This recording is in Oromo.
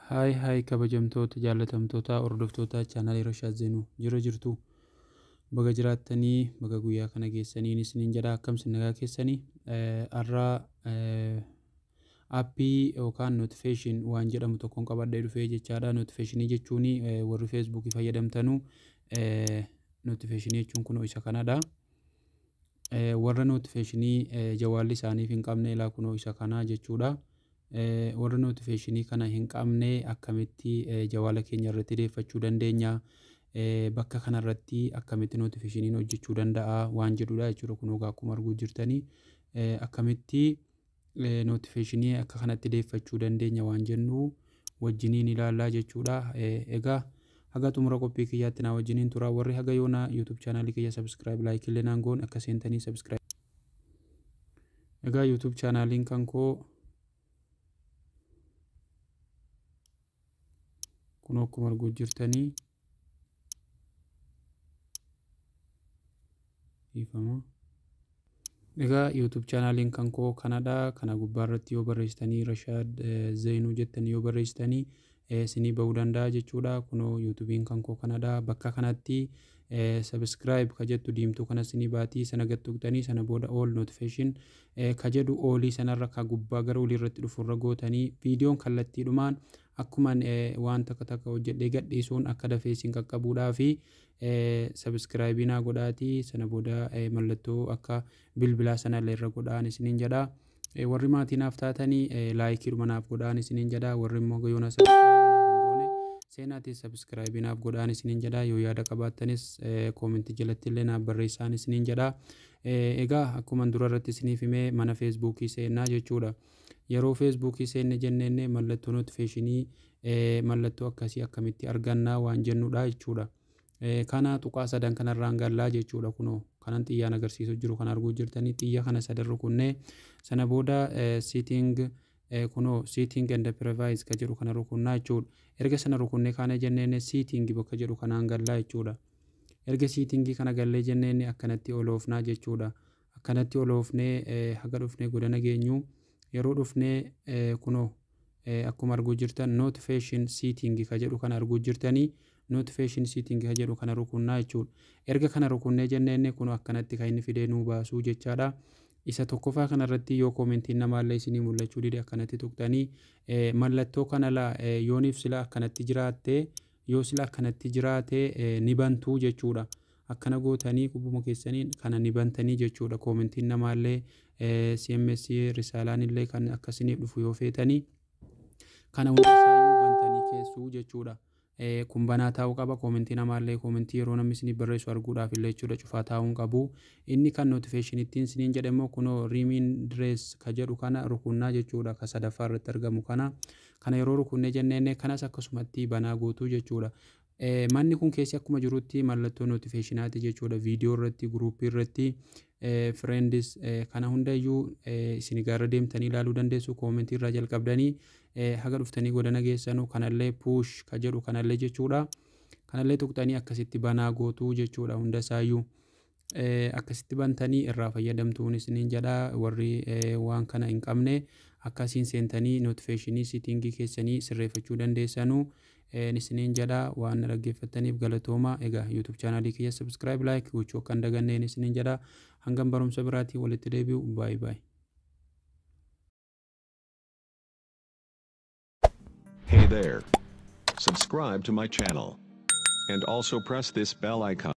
Hi hi, kabajamtoota, jaallatamtoota, hordoftoota chaanaalii Rashaad Zeenuu, jira jirtu? Baga jiraattanii, baga guyyaa kana geessaniin isiniin jedha. Akkam isin, nagaa keessanii? Har'a aappii yookaan notification waan jedhamu tokkoon qabadhee dhufee jechaadha. Notificationii jechuun, warri Feesbuukii fayyadamtanuu, notificationii jechuun kunoo isa kanadha. Warra notificationii jawwaalli isaaniif hin qabne, ilaa kunoo isa kanaa jechuudha. Warra notificationii kana hin qabne akkamitti jawaala keenya irratti deeffachuu dandeenya? Bakka kanarratti akkamitti notificationiin hojjechuu danda'a waan jedhudha jechuudha. Kunoo akkuma arguu jirtanii, akkamitti notificationii akka kanatti deeffachuu dandeenya waan jennu wajjiniin ilaallaa jechuudha. Egaa haga xumura qophii kiyyaatti naa wajjiniin tura. Warri haga yoona YouTube chaanaalii kiyya subscribe, like illee naan goon, akka seentanii subscribe. Egaa YouTube chaanaaliin kan koo kun akkuma arguu jirtanii, dhiifama. Egaa YouTube chaanaaliin kan koo kanadha. Kana gubbaa irratti yoo barreessitanii, Rashaad Zeenuu jettanii yoo barreessitanii, isinii bahuu danda'a jechuudha. Kunoo YouTubein kan koo kanadha. Bakka kanatti subscribe ka jettu diimtuu kana isinii baatii, sana gad tuqxanii, sana booda all notification ka jedhu allii sanarra, ka gubbaa gara olii irratti dhufurra gootanii, viidiyoon kallattiidhumaan akkuma waan takka takka hojjedhee gadhiisuun akka dafee isin qaqqabuudhaa fi subscribe naa godhaatii, sana booda mallattoo akka bilbilaa sanallee irra godhaan isiniin jedha. Warri maatii naaf taatanii likeiidhuma naaf godhaan isiniin jedha. Warri immoo yoona subscribe naaf hin goone, seenaatii subscribe naaf godhaan isiniin jedha. Yoo yaada qabaattanis commentii jalatti illee naaf barreessaan isiniin jedha. Egaa akkuma dura irratti isiniif himee, mana Feesbuukii seenaa jechuudha. Yeroo Feesbuukii seenne jenneenne, mallattoo notificationii, mallattoo akkasii akkamitti argannaa waan jennudha jechuudha. Kana tuqaa sadan kanarraan gallaa jechuudha. Kunoo kanan xiyyaan agarsiisu jiru kan arguu jirtanii, xiyya kana sadan rukunnee, sana booda setting, kunoo setting and privacy ka jedhu kana rukunnaa jechuudha. Erga sana rukunnee kaana jenneen, setting bakka jedhu kanaan gallaa jechuudha. Erga settingii kana gallee jenneen, akkanatti oloofnaa jechuudha. Akkanatti oloofnee haga dhufnee godana geenyu, yeroo dhufnee kunoo akkuma arguu jirtan notification setting ka jedhu kana arguu jirtanii, notification setting ka jedhu kana rukunnaa jechuudha. Erga kana rukunnee jenneen, kun akkanatti kan inni fidee nuu baasuu jechaadha. Isa tokkoffaa kanarratti yoo commentiin namaallee isinii mul'achuu dide, akkanatti tuqxanii, mallattoo kana laa yooniif sila akkanatti jiraatte, yoo sila akkanatti jiraate ni bantuu jechuudha. Akkana gootanii qubuma keessaniin kana ni bantanii jechuudha. Commentiin namaallee, SMS, risaalaan illee kan akkasiniif dhufu yoo feetanii, kana hunda isaayyuu bantanii keessuu jechuudha. Kun banaa taa'uu qaba. Commentii namaallee, commentii yeroo namni isiniif barreessu arguudhaaf illee jechuudha, cufaa taa'uu hin qabu. Inni kan notificationittiin isiniin jedhe immoo kunoo reminders ka jedhu kana rukunnaa jechuudha. Ka sadaffaa irratti argamu kana. Kana yeroo rukunnee jenneen, kanas akkasumatti banaa gootuu jechuudha. Manni kun keessi akkuma jirutti mallattoo notificationaati jechuudha. Viidiyoo irratti, groupii irratti, friends, kana hundayyuu isin gaara deemtanii ilaaluu dandeessu. Commentii irraa jalqabdanii haga dhuftanii godana geessanu, kanallee push ka jedhu kanallee jechuudha. Kanallee tuqxanii akkasitti banaa gootuu jechuudha hunda isaayyuu. Akkasitti bantanii irraa fayyadamtuun isiniin jedha. Warri waan kana hin qabne akkasiin seentanii notificationii settingii keessanii sirreeffachuu dandeessanuu isiniin jedha. Waan dhaggeeffattaniif galatooma. Egaa YouTube chaanaalii kiyya subscribe, like gochuu akka hin daganneen isiniin jedha. Hangam barumsa biraatiin walitti deebi'u, baay'ee baay'ee. Hey there. Subscribe to my channel. And also press this bell icon.